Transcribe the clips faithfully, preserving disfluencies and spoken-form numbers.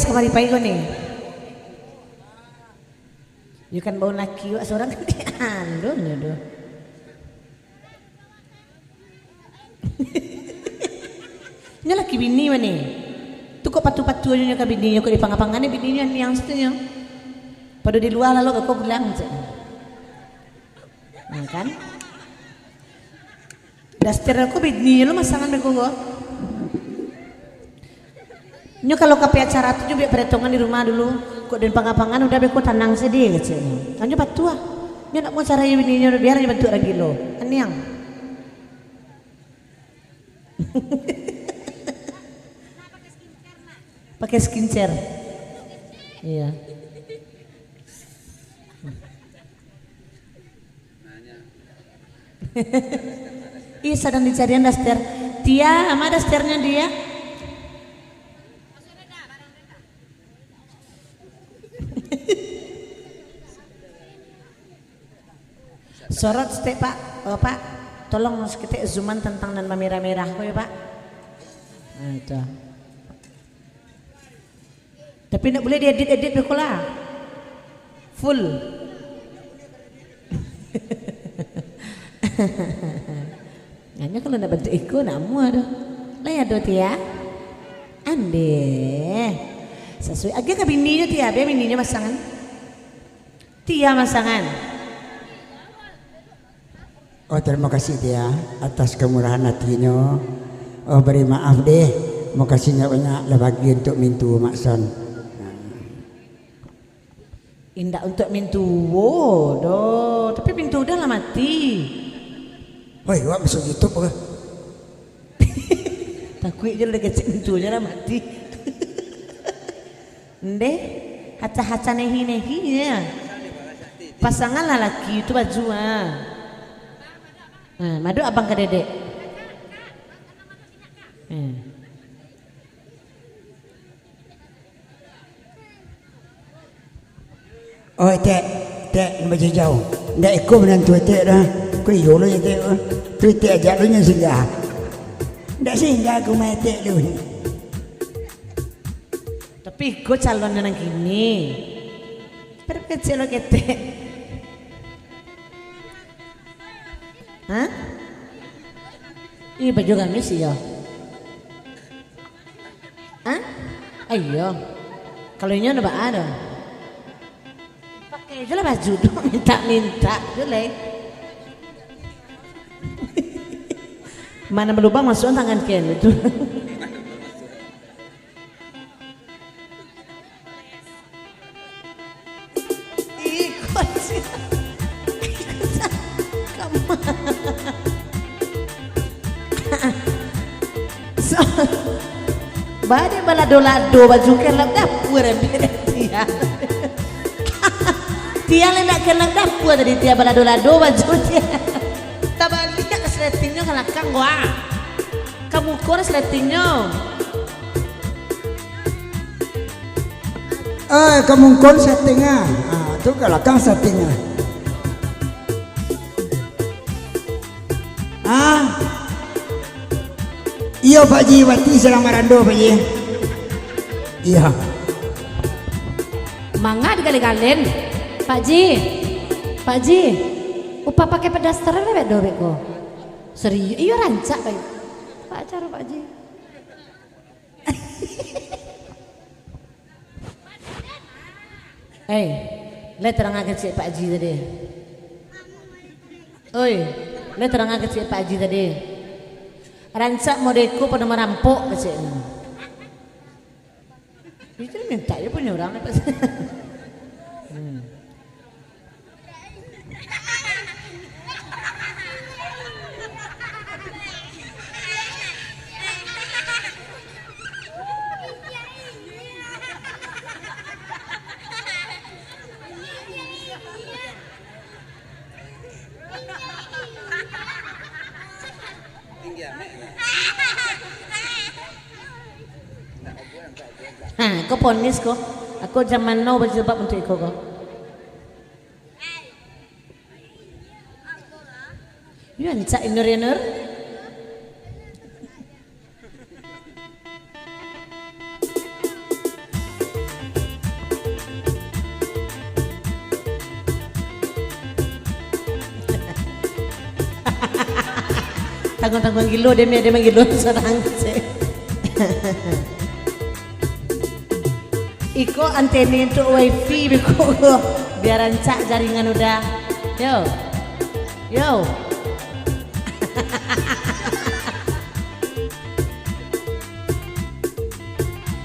kamari pai ko ni. Yo kan bau laki wak surang kan. Ando nyo doh. Nyo laki bini mah ni. Tu kok patu-patu ajo nyo ka bini nyo, kok di panga-panga ni bini nyo niang situ nyo. Pado di lua lalu ko pulang cek. Nah, kan? Daster ko bini lo masangan beko ko. Nyo kalau ka pai acara tu nyo buek paretongan di rumah dulu. Kok den panga-pangan udah beko tanang sadih keceknyo. Kan nyo patuah. Nyo nak mau carai bini nyo biar nyo bantuak lagi lo. Aniang. Pakai skincare. Iya. Ih, sadang dicarian daster. Tia, ma dasternyo Tia? Sorot saketek, Pak. Oh, Pak, tolong saketek zooman tantang nan mamerah-merah ko yo, Pak. Nah, itu. Tapi ndak buliah diedit-edit beko lah. Full. Nyo kalau ndak bantuak iko, ndak amuah doh. Lai ado Tia? Andeh. Sasuai. Agiah ka bininyo Tia, bia bininyo masangan. Tia masangan. Oh, terima kasih Tia, atas kemurahan hatinyo. Oh, bari maaf deh. Makasih nyo banyak lah bagi untuk mintuo Mak Son. Indak untuk mintuo doh, tapi mintuo udah lah mati. Hoi, wak masuk YouTube ke? Takuik je lah kecek mintuonyo lah mati. Ndeh, haca-haca nehi-nehi je. Pasanganlah laki tu baju, ah. Nah, madu abang ka dedek. Hmm. Oh, etek, etek, nan bajijau. Ndak iko minantu etek doh. Ko iyo lo etek, oh. Tu etek ajak lo nyo singgah. Ndak singgah ka rumah etek lo. Tapi iko calonnyo nan kini. Tapi kecek lo ketek. Hah? Ih, baju gamis iyo. Hah? Ah, iyo. Kalau inyo ndak baa doh. Pakai je lah baju tu, minta-minta je lah. Mana balubang masuak tangan ken itu. Ih, kocak. Kamu. So, bade balado-lado baju kelap dapur, eh, Tia. Tia le nak kelap dapur tadi, Tia balado-lado baju Tia. Tabaliak ka sletingnyo ka lakang, wah. Ka muko lah sletingnyo. Eh, ka muko setengah. Ah, tu ka lakang setengah. Ah. Iyo, Pak Ji, wati salang marando, Pak Ji. Iyo. Manga digalen-galen, Pak Ji. Pak Ji. Upah pakai pedasteran dek do beko. Serius, iyo rancak, Pak. Pak acara, Pak Ji. Hei, lai tarang kecek Pak Haji tadi. Oi, lai tarang kecek Pak Haji tadi. Rancak modeko pado marampok kecek. Itu minta je punyo urang. Hmm. Ha, ko ponis ko. Ako zaman now bajilbab untuak iko ko. Yo, rancak Inur, Inur. Tangguang-tangguang gilo, demi ado manggilo surang se. Iko antene untuak wifi beko ko. Bia rancak jaringan udah. Yo. Yo.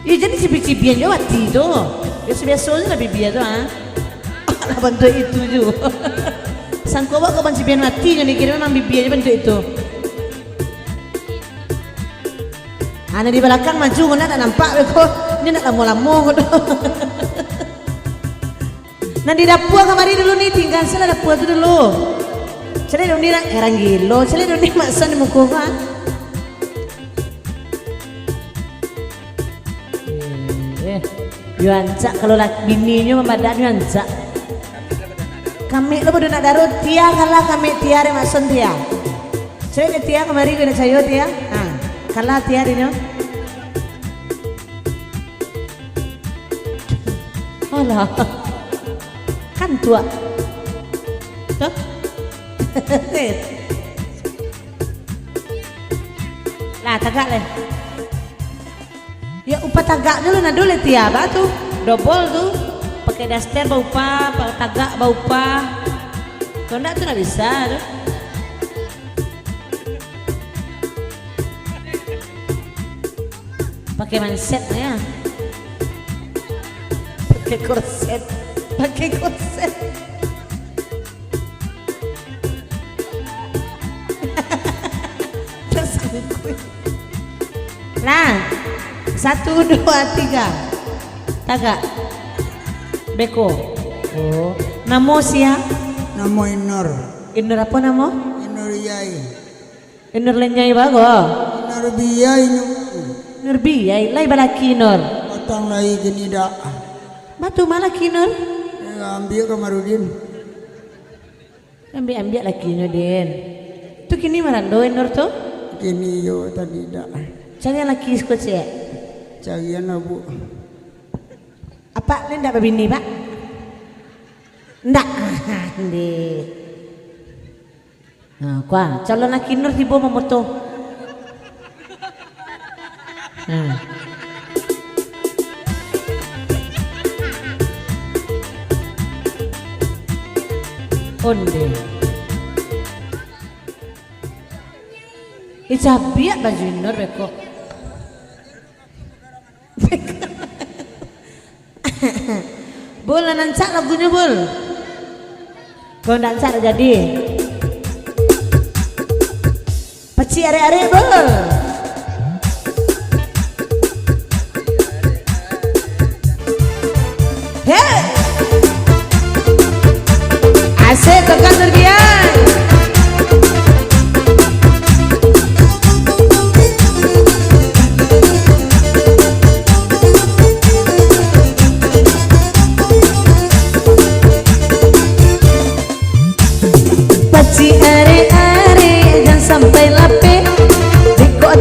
Yo, jan cibian-cibian jo ati tu. Biaso-biaso se lah bibia tu, ha. Alah, bantuak itu ju. Sangko awak ko mancibian ati nyo, dikiro memang bibia jo bantuak itu. Ha, nan di balakang maju, ko nak nampak beko. Ni nak lamo-lamo ko tu. Nan di dapua kamari dulu ni, tingga se lah dapua tu dulu. Caliak dek Uni, urang gilo, caliak dek Uni, mak san di muko ko, ha. Eh, yo rancak kalau lak-, bininyo mambadaknyo rancak. Kamek lo badunak daro, Tia kalah kamek Tia dek mak san Tia. Caliak dek Tia kamari, ko nak cayo Tia. Ha, kalah Tia dek nyo. Alah. Kan tuak. Tuh. Lah, tagak leh. Yo, upah tagaknyo lo nado leh Tia, ba tu. Dobol tu. Pakai daster baupah, pa-, tagak baupah. Kalau ndak tu ndak bisa tu. Pakai manset ya. Pakai korset. Pakai korset. Tersangkut. Nah, satu, dua, tiga. Tagak. Beko. Oh. Namo sia? Namo Inur. Inur apo namo? Inur Iyai. Inur lenyai bago. Inur Biyai nyo. Inur Biyai, lai balaki Inur? Patang lai kini dak. Batu ma laki Inur? Eh, ambiak Kamarudin. Ambiak-ambiak lakinyo, Din. Tu kini marando Inur tu? Kini yo tadi dak. Cari laki siko ciek. Carian lah, Bu. Apak ni ndak babini, Pak? Ndak. Ndeh. Nah, kua, calon laki Nur tibo mamoto. Nah. Onde. Ih, cabiak baju Nur beko. Bul, nan rancak lagunyo, Bul. Kalau ndak rancak, ndak jadi. Pacik arek-arek, Bul. Hei! Asik, tukang Nurdian. Pacik arek-arek, jan sampai lapeh. Beko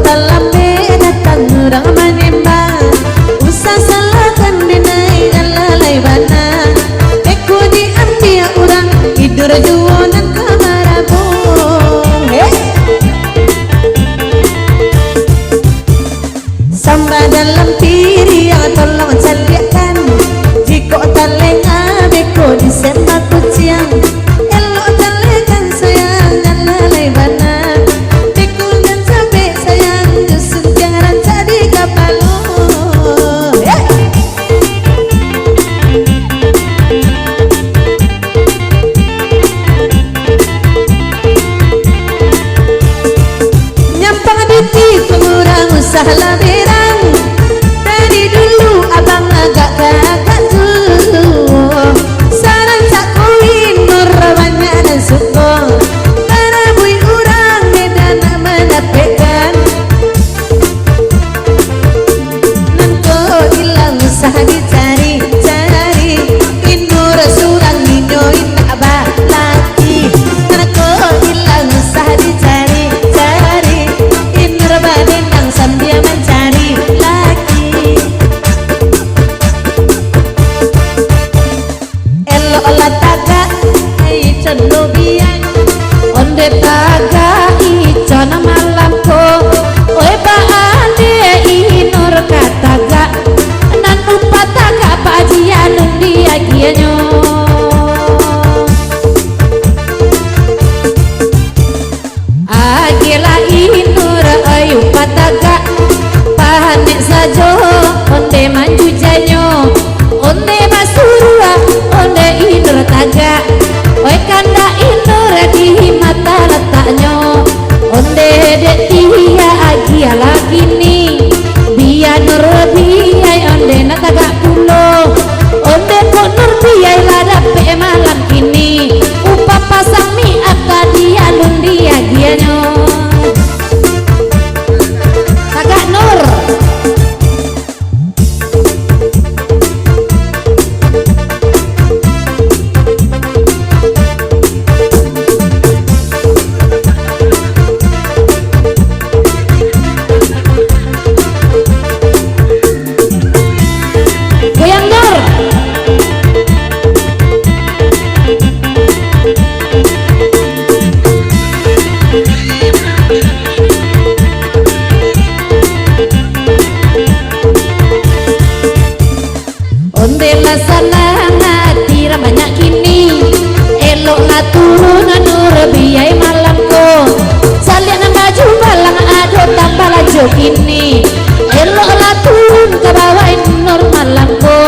Kini, eloklah turun ka bawah Inur malam ko.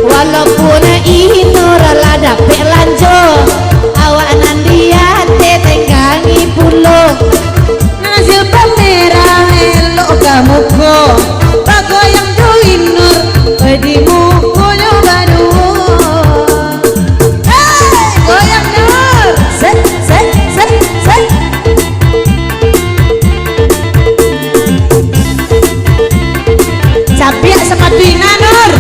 Walaupun Inur lah dapek lanjo, awak nan di ateh tenggangi pulo. Nan silpa merah elok ka muko, bagoyang jo Inur, oi di mukonyo baduo. Hei, goyang Nur. Set, set, set, set. Capiak sapatu Ina, Nur.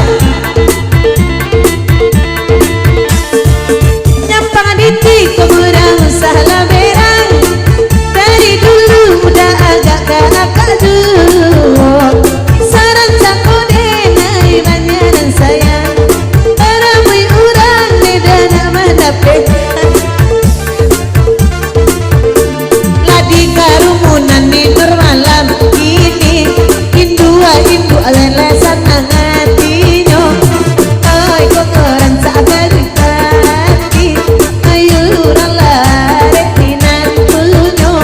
Nyampang di tiko urang salah berang. Dari dulu udah agak ka akak juo. Sarancako denai banyak nan sayang. Ramai urang neda nak mandapek. Lah di karumunan Inur malam kini, indua-indua lele sanang atinyo. Oi, kok rancak ka dipati, ayo urang larek pinantunyo.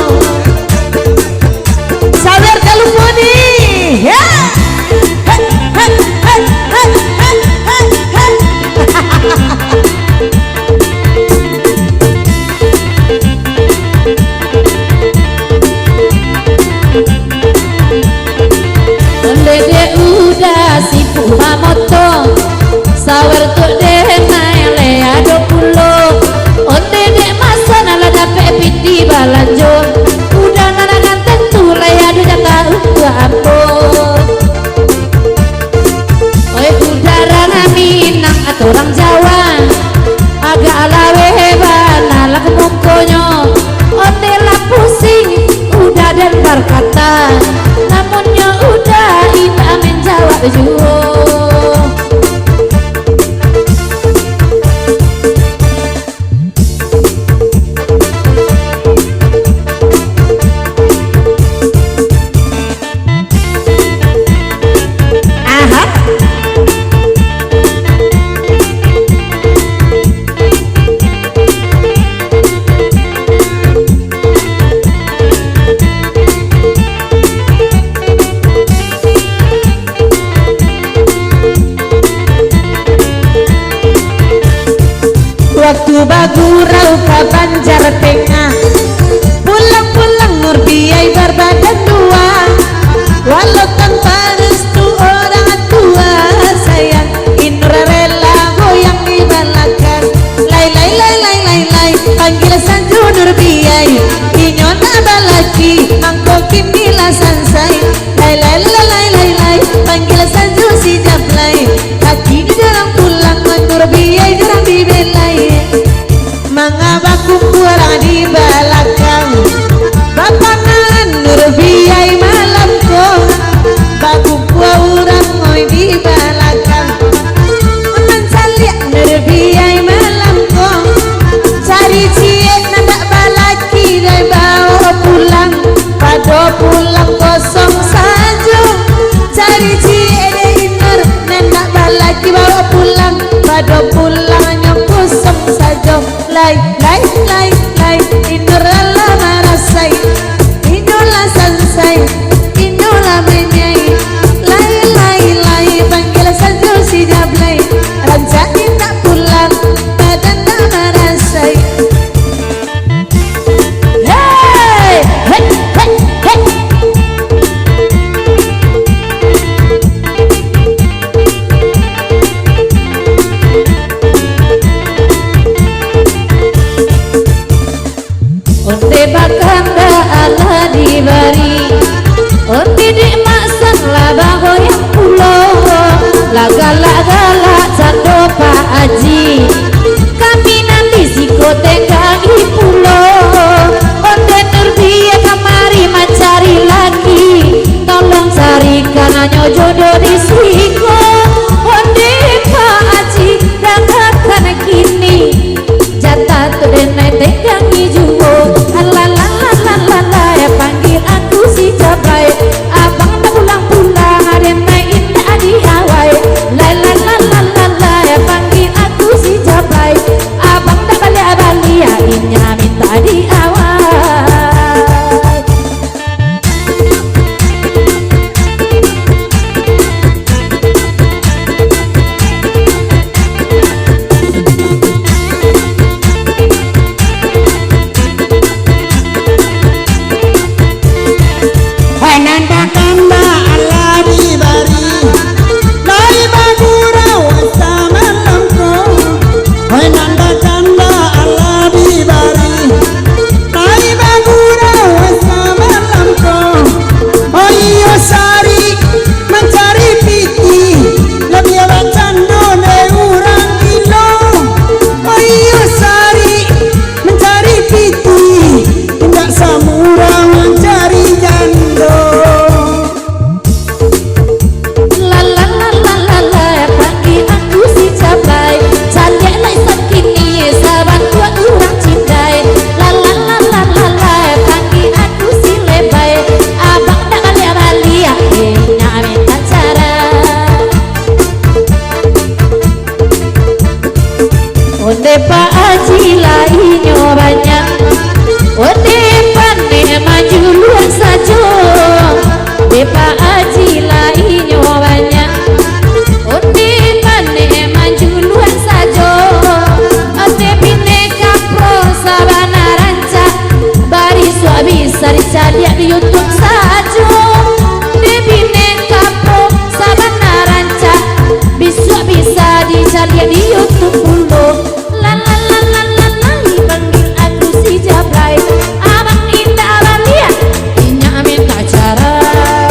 Sawer ka lupo ni. Ya. Hei, hei, hei. Onde dek udah sibuk mamotong, sawer tu dek main le ado pulo. Onde dek maso nan lah dapek piti balanjo, udah nan, nan tantu le ado jatah untuak ambo. Oi, urang Minang atau urang Jawa, agak laweh bana lah ka mukonyo. Onde lah pusing, udah den barkata, namunnyo udah indak manjawab juo. Aha. Waktu bagurau ka Banjar Tengah, pulang-pulang Nur Biai barbadan dua. Walau tanpa restu orang tua, sayang, Inur rela goyang di balakang. Lai, lai, lai, lai, lai, lai, panggil sajo Nur Biai, inyo nak balaki, mangko kini lah sansai. Lai, lai, lai, lai, lai, lai, panggil sajo si Jablay. Kaki di dalam tulang, Nur Biai jarang dibelai. Manga bakumpua urang di Dek Pak Aji lah inyo banyak, ondeh paneh manjuluak sajo. Dek Pak Aji lah inyo banyak, ondeh paneh manjuluak sajo. Ondeh Bineka Pro sabana rancak, barisuak bisa dicaliak di YouTube sajo. Ondeh Bineka Pro sabana rancak, bisuak bisa dicaliak di YouTube pulo. La, la, la, la, la, la, dipanggil aku si Jablay. Abang indak baliak, inyo minta carai.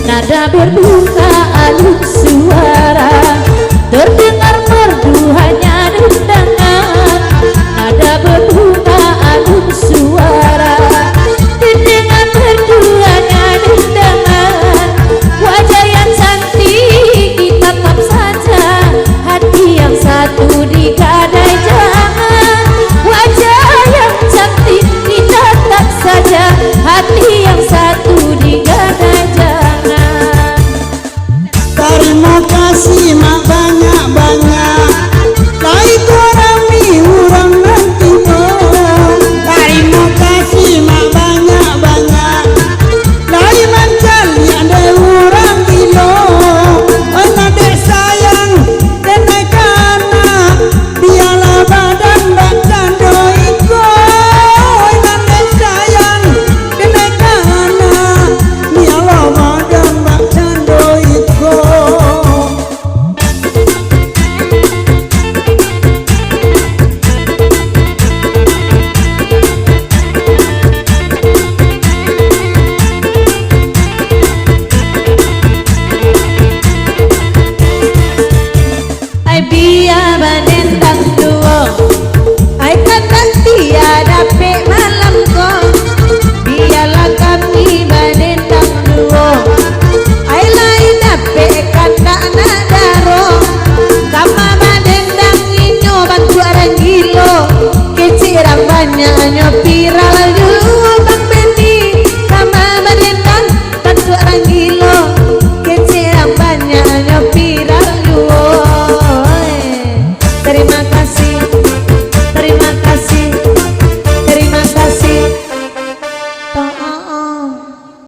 Nada berduka, alun suara, terdengar merdu hanya dendangan. Nada berduka, alun suara, terdengar merdu hanya dendangan. Wajah yang cantik ditatap saja, hati yang satu digadai jangan. Wajah yang cantik ditatap saja, hati yang satu